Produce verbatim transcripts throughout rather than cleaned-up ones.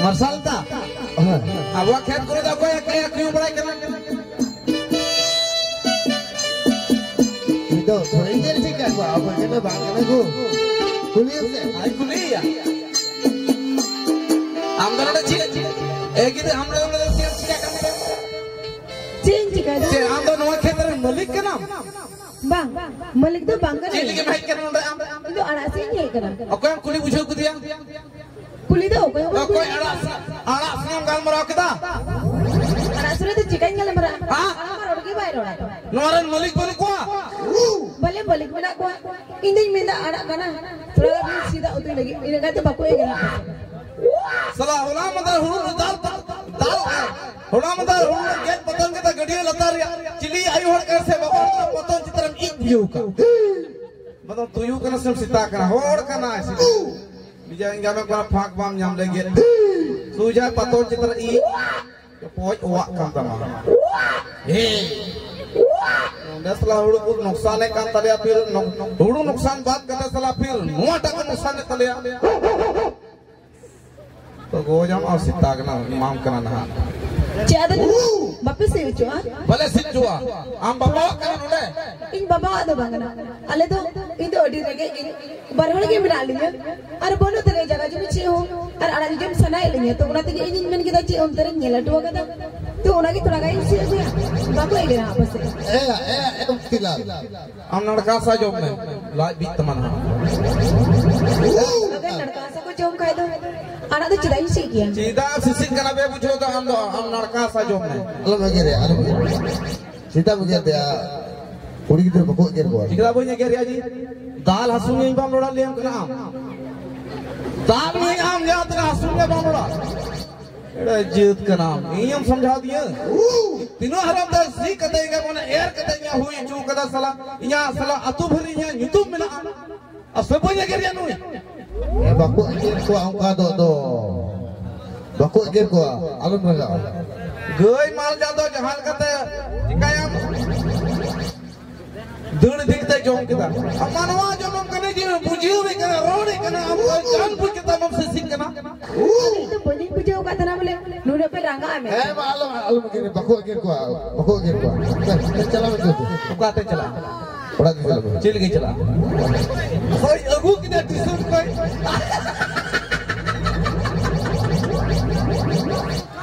ᱢᱟᱨᱥᱟᱞ ᱫᱟ᱾ ᱦᱮᱸ᱾ ᱟᱵᱚᱣᱟᱜ ᱠᱷᱮᱛ ᱠᱚᱨᱮ ᱫᱚ ᱚᱠᱚᱭ ᱮᱠᱟᱭᱟ ᱠᱩᱭᱩ ᱵᱟᱲᱟᱭ ᱠᱟᱱᱟ? ᱱᱤᱛᱚᱜ ᱛᱷᱚᱲᱤ ᱧᱮᱞ ᱴᱷᱤᱠ ᱠᱟᱜ ᱠᱚᱣᱟ, ᱚᱠᱚᱭ ᱠᱟᱱᱟ ᱵᱟᱝ ᱠᱟᱱᱟ ᱠᱚ᱾ ᱠᱩᱞᱤᱭᱮᱢ ᱥᱮ? ᱟᱭ ᱠᱩᱞᱤᱭᱮᱭᱟ᱾ ᱟᱢ ᱫᱚ ᱱᱚᱰᱮ ᱪᱮᱫ? ᱮ ᱜᱤᱫᱟᱹ, ᱟᱢ ᱫᱚ ᱱᱚᱰᱮ ᱪᱮᱫ ᱮᱢ ᱪᱤᱠᱟᱹ ᱠᱟᱱ ᱛᱮ? ᱪᱮᱫ ᱤᱧ ᱪᱤᱠᱟᱹᱭᱮᱫᱟ? ᱪᱮᱫ, ᱟᱢ ᱫᱚ ᱱᱚᱣᱟ ᱠᱷᱮᱛ ᱨᱮᱱ ᱢᱟᱹᱞᱤᱠ ᱠᱟᱱᱟᱢ? ᱵᱟᱝ, ᱢᱟᱹᱞᱤᱠ ᱫᱚ ᱵᱟᱝ ᱠᱟᱱᱟ᱾ ᱪᱮᱫ ᱞᱟᱹᱜᱤᱫ ᱮᱢ ᱦᱮᱡ ᱠᱟᱱᱟ ᱱᱚᱰᱮ ᱟᱢ? ᱤᱧ ᱫᱚ ᱟᱲᱟᱜ ᱥᱮᱫ ᱤᱧ ᱦᱮᱡ ᱠᱟᱱᱟ᱾ ᱚᱠᱚᱭᱮᱢ ᱠᱩᱞᱤ ᱵᱩᱡᱷᱟᱹᱣ ᱠᱮᱫᱮᱭᱟ? ᱠᱩᱞᱤ ᱫᱚ ᱚᱠᱚᱭ ᱦᱚᱸ ᱵᱟᱝ ᱚᱠᱚᱭ ᱠᱩᱞᱤ᱾ ᱟᱲᱟᱜ ᱥᱮ-, ᱟᱲᱟᱜ ᱥᱮᱱᱮᱢ ᱜᱟᱞᱢᱟᱨᱟᱣ ᱠᱮᱫᱟ? ᱟᱲᱟᱜ ᱥᱮᱫ ᱨᱮ ᱫᱚ ᱪᱤᱠᱟᱹᱧ ᱜᱟᱞᱢᱟᱨᱟᱜᱼᱟ? ᱦᱮᱸ? ᱟᱲᱟᱜ ᱢᱟ ᱨᱚᱲ ᱜᱮ ᱵᱟᱭ ᱨᱚᱲᱟ᱾ ᱱᱚᱣᱟ ᱨᱮᱱ ᱢᱟᱹᱞᱤᱠ ᱵᱟᱹᱱᱩᱜ ᱠᱚᱣᱟ? ᱵᱚᱞᱮ ᱢᱟᱹᱞᱤᱠ ᱢᱮᱱᱟᱜ ᱠᱚᱣᱟ᱾ ᱤᱧ ᱫᱩᱧ ᱢᱮᱱᱫᱟ ᱟᱲᱟᱜ ᱠᱟᱱᱟ, ᱛᱷᱚᱲᱟ ᱜᱟᱱ ᱥᱤᱫᱟ ᱩᱛᱩᱭ ᱞᱟᱹᱜᱤᱫ, ᱤᱱᱟᱹ ᱠᱟᱛᱮ ᱵᱟᱠᱚ ᱮᱜᱮᱨᱟ᱾ ᱥᱟᱞᱟ ᱦᱚᱞᱟ ᱢᱟᱫᱷᱮᱨ ᱦᱩᱲᱩ ᱨᱮ ᱫᱟᱞ, ᱫᱟᱞ, ᱦᱚᱞᱟ ᱢᱟᱫᱷᱮᱨ ᱦᱩᱲᱩ ᱨᱮ ᱜᱮᱫ ᱯᱚᱛᱚᱱ ᱠᱮᱫᱟ ᱜᱟᱹᱰᱭᱟᱹ ᱞᱟᱛᱟᱨ ᱨᱮᱭᱟᱜ᱾ ᱪᱤᱞᱤ ᱟᱭᱳ ᱦᱚᱲ ᱠᱟᱱᱟ ᱥᱮ ᱵᱟᱵᱟ ᱦᱚᱲ ᱠᱟᱱᱟ, ᱯᱚᱛᱚᱱ ᱪᱮᱛᱟᱱ ᱨᱮᱢ ᱤᱡ ᱵᱷᱤᱭᱟᱹᱣ ᱠᱟᱜ? ᱢᱟᱱᱮ ᱛᱩᱭᱩ ᱠᱟᱱᱟ ᱥᱮᱢ ᱥᱮᱛᱟ ᱠᱟᱱᱟ? ᱦᱚᱲ ᱠᱟᱱᱟᱭ ᱥᱮ? ᱵᱤᱡᱟ ᱤᱧ ᱜᱟᱢᱮ ᱠᱚᱲᱟ ᱯᱷᱟᱸᱠ ᱵᱟᱢ ᱧᱟᱢ ᱞᱮ ᱜᱮᱫ᱾ ᱥᱩᱡᱟ ᱯᱚᱛᱚᱱ ᱪᱮᱛᱟᱱ ᱨᱮ ᱤᱡ᱾ ᱯᱚᱡ ᱚᱣᱟᱜ ᱠᱟᱱ ᱛᱟᱢᱟ᱾ ᱦᱮ᱾ ᱱᱚᱰᱮ ᱥᱟᱞᱟ ᱦᱩᱲᱩ ᱠᱚ ᱱᱚᱠᱥᱟᱱᱮ ᱠᱟᱱ ᱛᱟᱞᱮᱭᱟ, ᱯᱷᱤᱨ ᱱᱚ-, ᱦᱩᱲᱩ ᱱᱚᱠᱥᱟᱱ ᱵᱟᱫ ᱠᱟᱛᱮ ᱥᱟᱞᱟ ᱯᱷᱤᱨ ᱱᱚᱣᱟᱴᱟᱜ ᱠᱚ ᱱᱚᱠᱥᱟᱱᱮ ᱛᱟᱞᱮᱭᱟ᱾ ᱛᱚ ᱜᱚᱡᱟᱢ ᱟᱨ ᱥᱮᱛᱟ ᱠᱟᱱᱟ, ᱮᱢᱟᱢ ᱠᱟᱱᱟ ᱱᱟᱦᱟᱜ᱾ ᱪᱮᱫ ᱟᱫᱚ ᱵᱟᱯᱮ ᱥᱤ ᱦᱚᱪᱚᱜᱼᱟ? ᱵᱟᱞᱮ ᱥᱤ ᱦᱚᱪᱚᱜᱼᱟ᱾ ᱟᱢ ᱵᱟᱵᱟᱣᱟᱜ ᱠᱟᱱᱟ ᱱᱚᱰᱮ? ᱤᱧ ᱵᱟᱵᱟᱣᱟᱜ ᱫᱚ ᱵᱟᱝ ᱠᱟᱱᱟ᱾ ᱟᱞᱮ ᱫᱚ, ᱤᱧ ᱫᱚ ᱟᱹᱰᱤ ᱨᱮᱸᱜᱮᱡ ᱜᱤᱧ᱾ ᱵᱟᱨ ᱦᱚᱲ ᱜᱮ ᱢᱮᱱᱟᱜ ᱞᱤᱧᱟ᱾ ᱟᱨ ᱵᱟᱹᱱᱩᱜ ᱛᱟᱞᱮᱭᱟ ᱡᱟᱭᱜᱟ ᱡᱩᱢᱤ ᱪᱮᱫ ᱦᱚᱸ᱾ ᱟᱨ ᱟᱲᱟᱜ ᱡᱚᱢ ᱥᱟᱱᱟᱭᱮᱫ ᱞᱤᱧᱟ, ᱛᱚ ᱚᱱᱟ ᱛᱮᱜᱮ ᱤᱧᱤᱧ ᱢᱮᱱ ᱠᱮᱫᱟ ᱪᱮᱫ ᱚᱱᱛᱮ ᱨᱮᱧ ᱧᱮᱞ ᱦᱚᱴᱚ ᱠᱟᱫᱟ, ᱛᱚ ᱚᱱᱟᱜᱮ ᱛᱷᱚᱲᱟ ᱜᱟᱱ ᱤᱧ ᱥᱤ ᱟᱹᱜᱩᱭᱟ᱾ ᱵᱟᱠᱚ ᱮᱜᱮᱨᱟ ᱦᱟᱸᱜ ᱯᱟᱥᱮᱡ᱾ ᱮ, ᱮ, ᱮ, ᱢᱩᱠᱛᱤᱞᱟᱞ᱾ ᱟᱢ ᱱᱟᱲᱠᱟ ᱥᱟ ᱡᱚᱢ ᱢᱮ, ᱞᱟᱡ ᱵᱤᱜ ᱛᱟᱢᱟ ᱱᱟᱦᱟᱜ᱾ ᱟᱜᱟᱨ ᱱᱟᱲᱠᱟ ᱥᱟ ᱠᱚ ᱡᱚᱢ ᱠᱷᱟᱡ ᱫᱚ ᱟᱲᱟᱜ ᱫᱚ ᱪᱮᱫᱟᱜ ᱤᱧ ᱥᱤ ᱠᱮᱭᱟ? ᱪᱮᱫᱟᱜ ᱥᱤᱥᱤᱨ ᱠᱟᱱᱟ ᱯᱮ ᱵᱩᱡᱷᱟᱹᱣ ᱫᱟ ᱟᱢ ᱫᱚ, ᱟᱢ ᱱᱟᱲᱠᱟ ᱥᱟ ᱡᱚᱢ ᱢᱮ᱾ ᱟᱞᱚᱢ ᱮᱜᱮᱨᱮ, ᱟᱞᱚᱢ ᱮᱜᱮᱨᱮ᱾ ᱪᱮᱫᱟᱜ ᱵᱩᱡᱷᱟᱹᱣ ᱫᱟ? ᱠᱩᱲᱤ ᱜᱤᱫᱽᱨᱟᱹ ᱵᱟᱠᱚ ᱮᱜᱮᱨ ᱠᱚᱣᱟ᱾ ᱪᱮᱫᱟᱜ ᱵᱟᱹᱧ ᱮᱜᱮᱨᱮᱭᱟ ᱡᱤ? ᱫᱟᱞ ᱦᱟᱹᱥᱩᱧᱟᱹᱧ ᱵᱟᱢ ᱨᱚᱲᱟ ᱞᱟᱹᱭᱟᱢ ᱠᱟᱱᱟ ᱟᱢ᱾ ᱫᱟᱞ ᱢᱮᱭᱟᱹᱧ ᱟᱢ ᱡᱟᱦᱟᱸ ᱛᱤᱱᱟᱹᱜ ᱦᱟᱹᱥᱩᱧ ᱢᱮ ᱵᱟᱢ ᱨᱚᱲᱟ᱾ ᱮᱲᱮ ᱡᱟᱹᱛ ᱠᱟᱱᱟᱢ᱾ ᱤᱧᱮᱢ ᱥᱚᱢᱡᱷᱟᱣ ᱫᱤᱧᱟᱹ? ᱛᱤᱱᱟᱹᱜ ᱦᱟᱨᱚᱱ ᱛᱮ ᱥᱤ ᱠᱟᱛᱮ ᱤᱧᱟᱹᱜ ᱢᱟᱱᱮ ᱮᱨ ᱠᱟᱛᱮ ᱤᱧᱟᱹᱜ ᱦᱩᱭ ᱦᱚᱪᱚ ᱠᱟᱫᱟ ᱥᱟᱞᱟ᱾ ᱤᱧᱟᱹᱜ ᱥᱟᱞᱟ ᱟᱹᱛᱩ ᱵᱷᱟᱹᱨᱤ ᱤᱧᱟᱹᱜ ᱧᱩᱛᱩᱢ ᱢᱮᱱᱟᱜᱼᱟ᱾ ᱟᱨ ᱥᱟᱹᱵᱟᱹᱧ ᱮᱜᱮᱨᱮᱭᱟ ᱱᱩᱭ᱾ ᱮ, ᱵᱟᱠᱚ ᱮᱜᱮᱨ ᱠᱚᱣᱟ ᱚᱱᱠᱟ ᱫᱚ, ᱫᱚ᱾ ᱵᱟᱠᱚ ᱮᱜᱮᱨ ᱠᱚᱣᱟ, ᱟᱞᱚᱢ ᱨᱟᱜᱟ᱾ ᱜᱟᱹᱭ ᱢᱟᱞ ᱡᱟᱫᱚ ᱡᱟᱦᱟᱸ ᱞᱮᱠᱟᱛᱮ ᱪᱤᱠᱟᱭᱟᱢ? ᱫᱟᱹᱲ ᱤᱫᱤ ᱠᱟᱛᱮ ᱡᱚᱢ ᱠᱮᱫᱟ᱾ ᱟᱢ ᱢᱟᱱᱣᱟ ᱡᱚᱱᱚᱢ ᱠᱟᱱᱟ ᱡᱮ ᱵᱩᱡᱷᱟᱹᱣᱮ ᱠᱟᱱᱟ, ᱨᱚᱲᱮ ᱠᱟᱱᱟ, ᱟᱢ ᱫᱚ ᱡᱟᱱ ᱵᱩᱡᱽ ᱠᱟᱛᱮ ᱟᱢᱮᱢ ᱥᱤᱥᱤᱨ ᱠᱟᱱᱟ᱾ ᱤᱧ ᱫᱚ ᱵᱟᱹᱧ ᱵᱩᱡᱷᱟᱹᱣ ᱟᱠᱟᱫ ᱛᱟᱦᱮᱱᱟ ᱵᱚᱞᱮ ᱱᱩᱱᱟᱹᱜ ᱯᱮ ᱨᱟᱸᱜᱟᱜᱼᱟ ᱢᱮᱱᱛᱮ᱾ ᱦᱮᱸ, ᱢᱟ ᱟᱞᱚᱢ, ᱟᱞᱚᱢ ᱮᱜᱮᱨ, ᱵᱟᱠᱚ ᱮᱜᱮᱨ ᱠᱚᱣᱟ, ᱵᱟᱠᱚ ᱮᱜᱮᱨ ᱠᱚᱣᱟ᱾ ᱪᱟᱞᱟᱜ ᱢᱮ ᱛᱚ᱾ ᱚᱠᱟᱛᱮ ᱪᱟᱞᱟᱜᱼᱟ? ᱚᱲᱟᱜ ᱜᱮ ᱪᱟᱞᱟᱜ ᱢᱮ᱾ ᱪᱮᱫ ᱞᱟᱹᱜᱤᱫ ᱪᱟᱞᱟᱜᱼᱟ? ᱦᱳᱭ, ᱟᱹᱜᱩ ᱠᱮᱫᱟ ᱴᱤᱭᱩᱥᱚᱱ ᱠᱷᱚᱱ᱾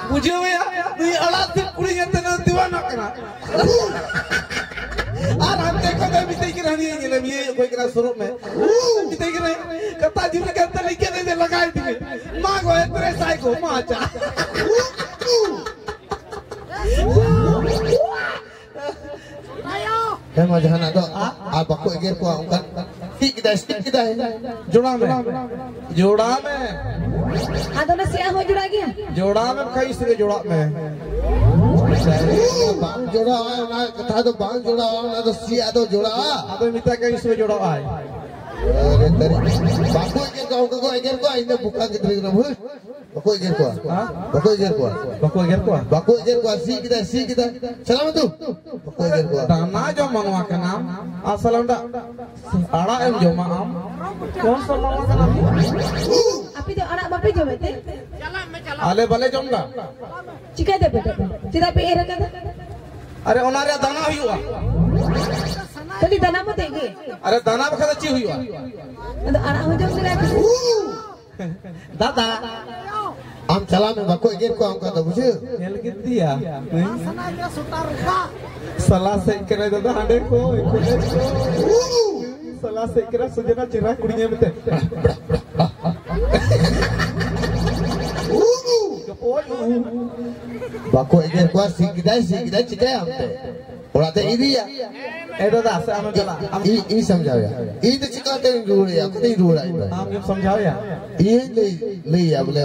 ᱵᱩᱡᱷᱟᱹᱣᱮᱭᱟ, ᱱᱩᱭ ᱟᱲᱟᱜ ᱥᱤᱫ ᱠᱩᱲᱤ ᱧᱮᱞᱛᱮ ᱱᱩᱭ ᱫᱤᱣᱟᱱᱟ ᱠᱟᱱᱟ᱾ ᱟᱨ ᱦᱟᱱᱛᱮ ᱠᱷᱚᱱ ᱫᱚᱭ ᱢᱮᱛᱟᱹᱧ ᱠᱟᱱᱟ, ᱦᱟᱹᱱᱤ ᱧᱮᱞᱮᱢ, ᱤᱭᱟᱹ ᱚᱠᱚᱭ ᱠᱟᱱᱟ, ᱥᱩᱨᱩᱜ ᱢᱮ᱾ ᱢᱮᱛᱟᱹᱧ ᱠᱟᱱᱟᱭ, ᱠᱟᱛᱷᱟ ᱡᱩᱨᱤ ᱠᱟᱱ ᱛᱟᱞᱤᱧ ᱠᱟᱱᱟ, ᱡᱮ ᱞᱟᱜᱟᱭ ᱛᱤᱧᱟᱹ᱾ ᱢᱟ ᱜᱚ, ᱮᱛᱨᱮ ᱥᱟᱭ ᱠᱚ, ᱢᱟ ᱪᱟ᱾ ᱦᱮᱸ ᱢᱟ, ᱡᱟᱦᱟᱱᱟᱜ ᱫᱚ, ᱟᱨ ᱵᱟᱠᱚ ᱮᱜᱮᱨ ᱠᱚᱣᱟ ᱚᱱᱠᱟ᱾ ᱥᱤᱫ ᱠᱮᱫᱟᱭ, ᱥᱤᱫ ᱠᱮᱫᱟᱭ᱾ ᱡᱚᱲᱟᱣ ᱢᱮ, ᱡᱚᱲᱟᱣ ᱢᱮ᱾ ᱟᱫᱚ ᱚᱱᱟ ᱥᱤᱭᱟ ᱦᱚᱸ ᱡᱚᱲᱟᱜ ᱜᱮᱭᱟ? ᱡᱚᱲᱟᱣ ᱢᱮ, ᱵᱟᱠᱷᱟᱡ ᱤᱧ ᱥᱚᱸᱜᱮ ᱡᱚᱲᱟᱜ ᱢᱮ᱾ ᱵᱟᱝ ᱡᱚᱲᱟᱣᱟ, ᱚᱱᱟ ᱠᱟᱛᱷᱟ ᱫᱚ ᱵᱟᱝ ᱡᱚᱲᱟᱣᱟ, ᱚᱱᱟ ᱫᱚ ᱥᱤᱭᱟ ᱫᱚ ᱡᱚᱲᱟᱜᱼᱟ᱾ ᱟᱫᱚ ᱢᱮᱛᱟᱭ ᱠᱟᱱ ᱤᱧ ᱥᱚᱸᱜᱮ ᱡᱚᱲᱟᱜ ᱟᱭ᱾ ᱟᱨᱮ ᱛᱟᱹᱨᱤ, ᱵᱟᱠᱚ ᱮᱜᱮᱨ ᱠᱚᱣᱟ, ᱚᱱᱠᱟ ᱠᱚ ᱮᱜᱮᱨ ᱠᱚᱣᱟ, ᱤᱧ ᱫᱚ ᱵᱚᱠᱟ ᱜᱤᱫᱽᱨᱟᱹ ᱠᱟᱱᱟ, ᱵᱩᱡᱽ? ᱵᱟᱠᱚ ᱮᱜᱮᱨ ᱠᱚᱣᱟ᱾ ᱦᱮᱸ? ᱵᱟᱠᱚ ᱮᱜᱮᱨ ᱠᱚᱣᱟ᱾ ᱵᱟᱠᱚ ᱮᱜᱮᱨ ᱠᱚᱣᱟ? ᱵᱟᱠᱚ ᱮᱜᱮᱨ ᱠᱚᱣᱟ, ᱥᱤ ᱠᱮᱫᱟᱭ, ᱥᱤ ᱠᱮᱫᱟᱭ᱾ ᱥᱟᱞᱟᱢ ᱟᱹᱛᱩ᱾ ᱵᱟᱠᱚ ᱮᱜᱮᱨ ᱠᱚᱣᱟ᱾ ᱫᱟᱱᱟ ᱡᱚᱢ ᱢᱟᱱᱣᱟ ᱠᱟᱱᱟᱢ, ᱟᱨ ᱥᱟᱞᱟᱢ ᱫᱟ ᱟᱲᱟᱜ ᱮᱢ ᱡᱚᱢᱟ ᱟᱢ᱾ ᱠᱚᱱ ᱥᱟ ᱢᱟᱱᱣᱟ ᱠᱟᱱᱟᱢ? ᱟᱯᱮ ᱫᱚ ᱟᱲᱟᱜ ᱵᱟᱯᱮ ᱡᱚᱢᱮᱫ ᱛᱮ? ᱟᱞᱮ ᱵᱟᱞᱮ ᱡᱚᱢ ᱫᱟ᱾ ᱪᱤᱠᱟᱹᱛᱮ ᱯᱮ ᱡᱚᱢᱟ? ᱪᱮᱫᱟᱜ ᱯᱮ ᱮᱨ ᱟᱠᱟᱫᱟ? ᱟᱨᱮ, ᱚᱱᱟ ᱨᱮᱭᱟᱜ ᱫᱟᱱᱟ ᱦᱩᱭᱩᱜᱼᱟ᱾ ᱠᱷᱟᱹᱞᱤ ᱫᱟᱱᱟ ᱢᱚᱛᱮ ᱜᱮ? ᱟᱨᱮ, ᱫᱟᱱᱟ ᱵᱟᱠᱷᱟᱱ ᱫᱚ ᱪᱮᱫ ᱦᱩᱭᱩᱜᱼᱟ? ᱟᱫᱚ ᱟᱲᱟᱜ ᱦᱚᱸ ᱡᱚᱢ ᱥᱟᱱᱟᱭᱮᱫ ᱯᱮ? ᱫᱟᱫᱟ᱾ ᱟᱢ ᱪᱟᱞᱟᱜ ᱢᱮ, ᱵᱟᱠᱚ ᱮᱜᱮᱨ ᱠᱚᱣᱟ ᱚᱱᱠᱟ ᱫᱚ, ᱵᱩᱡᱷᱟᱹᱣ? ᱧᱮᱞ ᱠᱮᱫᱮᱭᱟ᱾ ᱥᱟᱞᱟ ᱥᱮᱡ ᱠᱟᱱᱟᱭ ᱫᱟᱫᱟ, ᱦᱟᱸᱰᱮ ᱠᱚ, ᱠᱚ᱾ ᱥᱟᱞᱟ ᱥᱮᱡ ᱠᱟᱱᱟ ᱥᱚᱡᱚᱱᱟ ᱪᱮᱦᱨᱟ ᱠᱩᱲᱤ ᱧᱮᱞ ᱢᱮᱛᱮ᱾ ᱵᱟᱠᱚ ᱮᱜᱮᱨ ᱠᱚᱣᱟ, ᱥᱤ ᱠᱮᱫᱟᱭ, ᱥᱤ ᱠᱮᱫᱟᱭ, ᱪᱤᱠᱟᱹᱭᱟᱢ ᱛᱮ? ᱚᱲᱟᱜ ᱛᱮ ᱤᱫᱤᱭᱟ᱾ ᱮ ᱫᱟᱫᱟ, ᱥᱮ ᱟᱢᱮᱢ ᱪᱟᱞᱟᱜᱼᱟ? ᱟᱢ ᱤᱧ, ᱤᱧ ᱥᱚᱢᱡᱷᱟᱣᱮᱭᱟ᱾ ᱤᱧ ᱫᱚ ᱪᱤᱠᱟᱹᱛᱮᱧ ᱨᱩᱣᱟᱹᱲᱮᱭᱟ? ᱚᱠᱟᱛᱮᱧ ᱨᱩᱣᱟᱹᱲᱟ ᱤᱧ ᱫᱚ? ᱟᱢ ᱜᱮᱢ ᱥᱚᱢᱡᱷᱟᱣᱮᱭᱟ? ᱤᱧ ᱞᱟᱹᱭ, ᱞᱟᱹᱭᱟ ᱵᱚᱞᱮ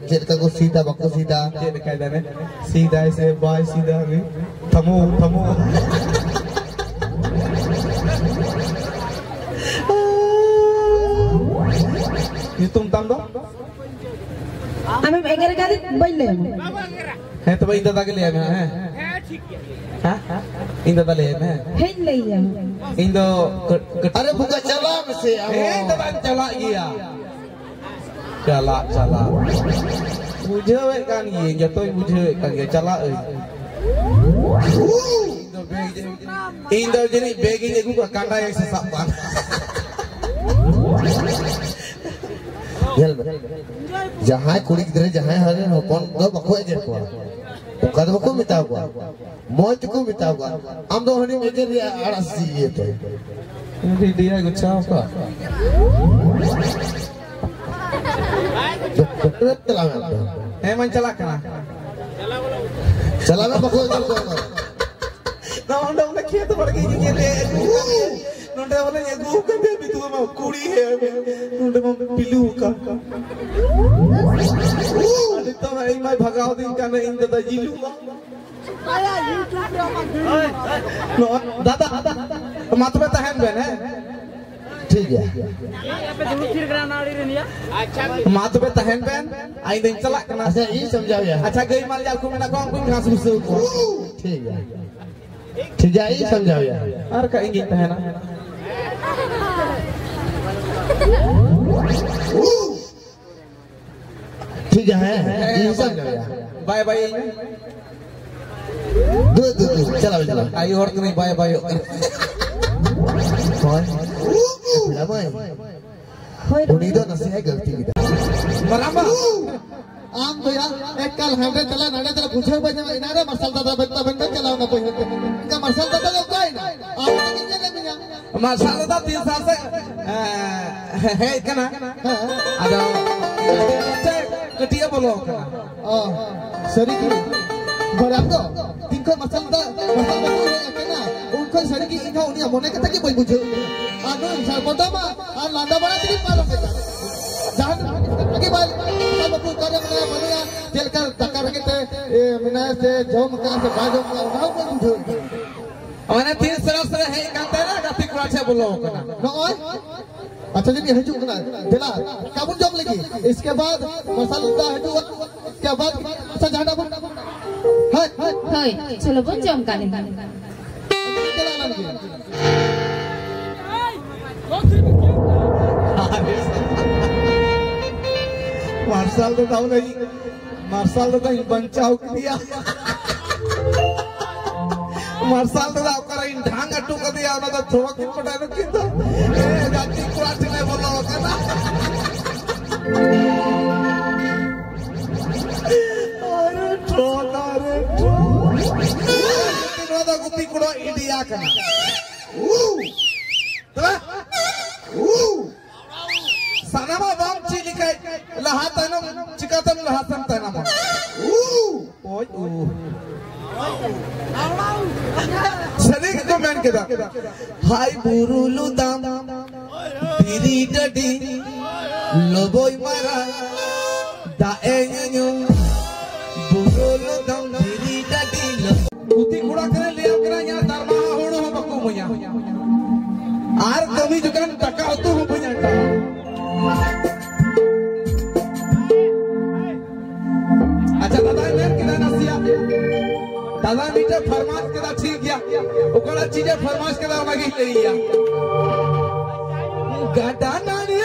ᱪᱮᱫ ᱞᱮᱠᱟ ᱠᱚ ᱥᱤᱫᱟ, ᱵᱟᱠᱚ ᱥᱤᱫᱟ᱾ ᱪᱮᱫ ᱞᱮᱠᱟᱭ ᱫᱟᱭ? ᱥᱤᱫᱟᱭ ᱥᱮ ᱵᱟᱭ ᱥᱤᱫᱟ? ᱩᱱᱤ ᱛᱷᱟᱢᱩ, ᱛᱷᱟᱢᱩ᱾ ᱧᱩᱛᱩᱢ ᱛᱟᱢ ᱫᱚ? ᱟᱢᱮᱢ ᱮᱜᱮᱨ ᱠᱟᱫᱤᱧ, ᱵᱟᱹᱧ ᱞᱟᱹᱭᱟᱢᱟ᱾ ᱦᱮᱸ, ᱛᱚᱵᱮ ᱤᱧ ᱫᱟᱫᱟ ᱜᱮ ᱞᱟᱹᱭᱟᱭ ᱢᱮ, ᱦᱮᱸ? ᱦᱮᱸ? ᱤᱧ ᱫᱟᱫᱟ ᱞᱟᱹᱭ ᱢᱮ᱾ ᱦᱮᱸᱧ ᱞᱟᱹᱭᱟ᱾ ᱤᱧ ᱫᱚ ᱠᱟᱹ- ᱠᱟᱹᱴ- ᱟᱨᱮ ᱵᱚᱠᱟ, ᱪᱟᱞᱟᱜ ᱢᱮᱥᱮ ᱟᱢ ᱦᱮᱸ, ᱦᱚᱸ᱾ ᱫᱟᱫᱟᱧ ᱪᱟᱞᱟᱜ ᱜᱮᱭᱟ᱾ ᱪᱟᱞᱟᱜ, ᱪᱟᱞᱟᱜ᱾ ᱵᱩᱡᱷᱟᱹᱣᱮᱫ ᱠᱟᱱ ᱜᱤᱭᱟᱹᱧ, ᱡᱚᱛᱚᱧ ᱵᱩᱡᱷᱟᱹᱣᱮᱫ ᱠᱟᱱ ᱜᱮᱭᱟ, ᱪᱟᱞᱟᱜ ᱟᱹᱧ᱾ ᱤᱧ ᱫᱚ ᱵᱮᱜᱽ, ᱤᱧ ᱫᱚ ᱡᱟᱹᱱᱤᱡ ᱵᱮᱜᱽ ᱤᱧ ᱟᱹᱜᱩ ᱠᱟᱜᱼᱟ, ᱠᱟᱸᱰᱟᱭᱟᱹᱧ ᱥᱟᱥᱟᱵ ᱠᱟᱜᱼᱟ᱾ ᱧᱮᱞ ᱢᱮ, ᱡᱟᱦᱟᱸᱭ ᱠᱩᱲᱤ ᱜᱤᱫᱽᱨᱟᱹ, ᱡᱟᱦᱟᱸᱭ ᱦᱚᱲ ᱨᱮᱱ ᱦᱚᱯᱚᱱ ᱫᱚ ᱵᱟᱠᱚ ᱮᱜᱮᱨ ᱠᱚᱣᱟ, ᱚᱱᱠᱟ ᱫᱚ ᱵᱟᱠᱚ ᱢᱮᱛᱟ ᱠᱚᱣᱟ, ᱢᱚᱡᱽ ᱛᱮᱠᱚ ᱢᱮᱛᱟ ᱠᱚᱣᱟ᱾ ᱟᱢ ᱫᱚ ᱦᱟᱹᱱᱤᱢ ᱮᱜᱮᱨ ᱨᱮᱭᱟᱜ ᱟᱲᱟᱜ ᱥᱤ ᱤᱭᱟᱹᱛᱮ᱾ ᱟᱹᱰᱤ ᱰᱤᱭᱟ ᱜᱩᱪᱷᱟᱣ ᱠᱚ᱾ ᱪᱟᱞᱟᱣ ᱢᱮ ᱟᱢ ᱫᱚ᱾ ᱦᱮᱸ, ᱢᱟᱧ ᱪᱟᱞᱟᱜ ᱠᱟᱱᱟ᱾ ᱪᱟᱞᱟᱣ ᱢᱮ, ᱵᱟᱠᱚ ᱮᱜᱮᱨ ᱠᱚᱣᱟ᱾ ᱱᱚᱣᱟ ᱚᱸᱰᱮ ᱚᱱᱟ ᱠᱷᱮᱛ ᱵᱟᱲᱜᱮ ᱧᱮᱧᱮᱞ ᱦᱮᱡ ᱟᱹᱜᱩ ᱟᱠᱟᱱ ᱜᱮᱭᱟ᱾ ᱱᱚᱸᱰᱮ ᱵᱚᱞᱮᱧ ᱟᱹᱜᱩ ᱟᱠᱟᱫ ᱢᱮᱭᱟ, ᱵᱤᱴᱩᱣᱟᱹ ᱢᱟ ᱠᱩᱲᱤ ᱦᱮ ᱢᱮ᱾ ᱱᱚᱸᱰᱮ ᱢᱟ ᱯᱤᱞᱩ ᱟᱠᱟᱱ᱾ ᱟᱨ ᱱᱤᱛᱚᱜ ᱢᱟ ᱤᱧ ᱢᱟᱭ ᱵᱷᱟᱜᱟᱣ ᱫᱤᱧ ᱠᱟᱱᱟ, ᱤᱧ ᱫᱟᱫᱟ ᱡᱤᱞᱩ ᱢᱟ᱾ ᱱᱚᱜᱼᱚᱭ, ᱫᱟᱫᱟ, ᱢᱟ ᱛᱚᱵᱮ ᱛᱟᱦᱮᱱ ᱵᱮᱱ, ᱦᱮᱸ? ᱴᱷᱤᱠ ᱜᱮᱭᱟ᱾ ᱟᱯᱮ ᱫᱩᱲᱩᱵ ᱛᱷᱤᱨ ᱠᱟᱱᱟ ᱚᱱᱟ ᱟᱲᱮ ᱨᱮ ᱱᱤᱭᱟᱹ᱾ ᱢᱟ ᱛᱚᱵᱮ ᱛᱟᱦᱮᱱ ᱵᱮᱱ, ᱤᱧ ᱫᱚᱧ ᱪᱟᱞᱟᱜ ᱠᱟᱱᱟ᱾ ᱟᱪᱪᱷᱟ, ᱤᱧ ᱥᱚᱢᱡᱷᱟᱣ ᱮᱭᱟ᱾ ᱟᱪᱪᱷᱟ, ᱜᱟᱹᱭ ᱢᱟᱞ ᱡᱟᱞ ᱠᱚ ᱢᱮᱱᱟᱜ ᱠᱚᱣᱟ, ᱩᱱᱠᱩᱧ ᱜᱷᱟᱥ ᱵᱷᱩᱥᱟᱹᱣ ᱠᱚᱣᱟ᱾ ᱴᱷᱤᱠ ᱜᱮᱭᱟ, ᱴᱷᱤᱠ ᱜᱮᱭᱟ, ᱤᱧ ᱥᱚᱢᱡᱷᱟᱣ ᱮᱭᱟ᱾ ᱟᱨ ᱠᱷᱟᱡ ᱤᱧ ᱜᱤᱧ ᱛᱟᱦᱮᱱᱟ᱾ ᱴᱷᱤᱠ ᱜᱮᱭᱟ, ᱦᱮᱸ, ᱦᱮᱸ, ᱤᱧ ᱥᱚᱢᱡᱷᱟᱣ ᱮᱭᱟ᱾ ᱵᱟᱭ ᱵᱟᱭ ᱤᱧ᱾ ᱫᱩ, ᱫᱩ, ᱫᱩ, ᱪᱟᱞᱟᱣ, ᱪᱟᱞᱟᱣ᱾ ᱟᱭᱳ ᱦᱚᱲ ᱠᱟᱹᱱᱟᱹᱧ, ᱵᱟᱭ ᱵᱟᱭᱚᱜ ᱠᱟᱱᱟ᱾ ᱦᱳᱭ᱾ ᱦᱳᱭ, ᱩᱱᱤ ᱫᱚ ᱱᱟᱥᱮᱭᱟᱜ ᱜᱟᱹᱞᱛᱤ ᱠᱮᱫᱟ᱾ ᱢᱟᱨᱟᱝᱵᱟ᱾ ᱟᱢ ᱫᱚᱭᱟ, ᱮᱠᱟᱞ ᱦᱟᱸᱰᱮ ᱪᱟᱞᱟᱜ, ᱱᱟᱰᱮ ᱪᱟᱞᱟᱜ, ᱵᱩᱡᱷᱟᱹᱣ ᱵᱟᱭ ᱧᱟᱢᱟ᱾ ᱮᱱᱟᱱ ᱨᱮ ᱢᱟᱨᱥᱟᱞ ᱫᱟᱫᱟ ᱵᱮᱱ ᱛᱟᱵᱮᱱ ᱵᱮᱱ ᱪᱟᱞᱟᱣ ᱮᱱᱟ ᱵᱟᱹᱭᱦᱟᱹᱲ ᱛᱮ᱾ ᱮᱱᱠᱷᱟᱱ ᱢᱟᱨᱥᱟᱞ ᱫᱟᱫᱟ ᱫᱚ ᱚᱠᱟᱭᱮᱱᱟ? ᱟᱢ ᱫᱚ ᱤᱧ ᱧᱮᱞᱮᱫ ᱢᱮᱭᱟ᱾ ᱢᱟᱨᱥᱟᱞ ᱫᱟᱫᱟ ᱛᱤᱱ ᱥᱟᱞ ᱥᱮ, ᱮ, ᱦᱮᱡ ᱠᱟᱱᱟ᱾ ᱦᱮᱸ᱾ ᱟᱫᱚ ᱪᱮᱫ ᱠᱟᱹᱴᱤᱡ ᱮ ᱵᱚᱞᱚ ᱠᱟᱱᱟ᱾ ᱚ, ᱥᱟᱹᱨᱤ ᱜᱮ᱾ ᱵᱟᱲᱟᱭ ᱫᱚ, ᱛᱤᱱ ᱠᱷᱚᱱ ᱢᱟᱨᱥᱟᱞ ᱫᱟ, ᱢᱟᱨᱥᱟᱞ ᱫᱟ ᱠᱚ ᱦᱮᱡ ᱟᱠᱟᱱᱟ, ᱩᱱ ᱠᱷᱚᱱ ᱥᱟᱹᱨᱤ ᱜᱮ ᱤᱧ ᱦᱚᱸ ᱩᱱᱤᱭᱟᱜ ᱢᱚᱱᱮ ᱠᱟᱛᱷᱟ ᱜᱮ ᱵᱟᱹᱧ ᱵᱩᱡᱷᱟᱹᱣ ᱠᱟᱱᱟ᱾ ᱟᱨ ᱱᱩᱭ ᱥᱟᱨᱯᱚᱫᱟ ᱢᱟ ᱟᱨ ᱞᱟᱸᱫᱟ ᱵᱟᱲᱟ ᱛᱮᱜᱮ ᱯᱟᱨᱚᱢ ᱮᱫᱟ᱾ ᱡᱟᱦᱟᱸ ᱜᱮ ᱵᱟᱭ, ᱢᱟᱨᱥᱟᱞ ᱵᱟᱹᱵᱩ ᱚᱠᱟᱨᱮ ᱢᱮᱱᱟᱭᱟ, ᱵᱟᱹᱱᱩᱭᱟ, ᱪᱮᱫ ᱞᱮᱠᱟ ᱫᱟᱠᱟ ᱨᱮᱸᱜᱮᱡ ᱛᱮ, ᱮ, ᱢᱮᱱᱟᱭᱟ ᱥᱮ ᱡᱚᱢ ᱟᱠᱟᱫᱟ ᱥᱮ ᱵᱟᱭ ᱡᱚᱢ ᱟᱠᱟᱫᱟ, ᱚᱱᱟ ᱦᱚᱸ ᱵᱟᱹᱧ ᱵᱩᱡᱷᱟᱹᱣ ᱠᱟᱱᱟ᱾ ᱢᱟᱱᱮ ᱛᱤᱱ ᱥᱮᱨᱟ ᱥᱮᱨᱟ ᱦᱮᱡ ᱠᱟᱱ ᱛᱟᱦᱮᱱᱟ, ᱜᱟᱛᱮ ᱠᱚᱲᱟ ᱴᱷᱮᱱ ᱵᱚᱞᱚ ᱟᱠᱟᱱᱟ᱾ ᱱᱚᱜᱼᱚᱭ᱾ ᱟᱪᱪᱷᱟ, ᱡᱟᱹᱱᱤᱡ ᱦᱤᱡᱩᱜ ᱠᱟᱱᱟ᱾ ᱫᱮᱞᱟ, ᱫᱟᱠᱟ ᱵᱚᱱ ᱡᱚᱢ ᱞᱟᱹᱜᱤᱫ᱾ ᱤᱥᱠᱮ ᱵᱟᱫ ᱢᱟᱨᱥᱟᱞ ᱫᱟ ᱦᱤᱡᱩᱜᱼᱟ᱾ ᱤᱥᱠᱮ ᱵᱟᱫ, ᱟᱪᱪᱷᱟ, ᱡᱟᱦᱟᱱᱟᱜ ᱵᱚᱱ ᱦᱳᱭ, ᱦᱳᱭ, ᱪᱚᱞᱚ ᱵᱚᱱ ᱡᱚᱢ ᱠᱟᱜ ᱞᱮᱜᱮ᱾ ᱢᱟᱨᱥᱟᱞ ᱫᱚ ᱛᱟᱦᱚᱞᱮ, ᱢᱟᱨᱥᱟᱞ ᱫᱚ ᱛᱟᱦᱚᱞᱮ ᱵᱟᱧᱪᱟᱣ ᱠᱮᱫᱮᱭᱟ᱾ ᱢᱟᱨᱥᱟᱞ ᱫᱚ ᱚᱠᱟᱨᱮ ᱰᱷᱟᱝ ᱟᱹᱴᱩ ᱠᱟᱫᱮᱭᱟ, ᱚᱱᱟ ᱫᱚ ᱛᱷᱚᱲᱚ ᱠᱤᱱ ᱵᱟᱰᱟᱭ ᱱᱩᱠᱤᱱ ᱫᱚ᱾ ᱮ, ᱜᱟᱛᱮ ᱠᱚᱲᱟ ᱴᱷᱮᱱᱮ ᱵᱚᱞᱚ ᱟᱠᱟᱱᱟ᱾ ᱟᱨᱮ ᱴᱷᱚᱠ, ᱟᱨᱮ ᱴᱷᱚᱠ᱾ ᱱᱚᱣᱟ ᱫᱚ ᱜᱩᱯᱤ ᱠᱚᱲᱟ ᱤᱱᱰᱤᱭᱟ ᱠᱟᱱᱟ᱾ ᱩ! ᱛᱚᱵᱮ? ᱩ! ᱥᱟᱱᱟᱢᱟᱜ ᱵᱟᱢ ᱪᱮᱫ ᱞᱮᱠᱷᱟᱡ ᱞᱟᱦᱟ ᱛᱟᱭᱱᱚᱢ ᱪᱤᱠᱟᱛᱮᱢ ᱞᱟᱦᱟ ᱥᱮᱱ ᱛᱟᱭᱱᱚᱢᱟ? ᱩ! ᱳᱭ, ᱩ᱾ ᱥᱟᱹᱨᱤ ᱜᱮᱠᱚ ᱢᱮᱱ ᱠᱮᱫᱟ, ᱦᱟᱭ ᱵᱩᱨᱩ ᱞᱩᱫᱟᱢ, ᱫᱷᱤᱨᱤ ᱰᱟᱹᱰᱤ, ᱞᱚᱵᱚᱭ ᱢᱟᱨᱟ, ᱫᱟᱜ ᱮ ᱧᱩᱧᱩ, ᱵᱩᱨᱩ ᱞᱩᱫᱟᱢ, ᱫᱷᱤᱨᱤ ᱰᱟᱹᱰᱤ, ᱞᱚᱵᱚᱭ᱾ ᱜᱩᱛᱤ ᱠᱚᱲᱟ ᱠᱟᱱᱟᱭ, ᱞᱟᱹᱭᱟᱢ ᱠᱟᱱᱟ, ᱤᱧᱟᱜ ᱫᱟᱨᱢᱟ ᱦᱩᱲᱩ ᱦᱚᱸ ᱵᱟᱠᱚ ᱤᱢᱟᱹᱧᱟ᱾ ᱟᱨ ᱠᱟᱹᱢᱤ ᱡᱚᱠᱷᱚᱱ ᱫᱟᱠᱟ ᱩᱛᱩ ᱦᱚᱸ ᱵᱟᱹᱧ ᱟᱴᱟᱣᱟ᱾ ᱟᱪᱪᱷᱟ, ᱫᱟᱫᱟᱭ ᱢᱮᱱ ᱠᱮᱫᱟ ᱱᱟᱥᱮᱭᱟᱜ᱾ ᱫᱟᱫᱟ ᱢᱤᱫᱴᱮᱡ ᱯᱷᱟᱨᱢᱟᱥ ᱠᱮᱫᱟ, ᱴᱷᱤᱠ ᱜᱮᱭᱟ᱾ ᱚᱠᱟᱴᱟᱜ ᱪᱤᱡᱮ ᱯᱷᱟᱨᱢᱟᱥ ᱠᱮᱫᱟ, ᱚᱱᱟᱜᱤᱧ ᱞᱟᱹᱭᱮᱭᱟ᱾ ᱜᱟᱰᱟ ᱱᱟᱹᱲᱤ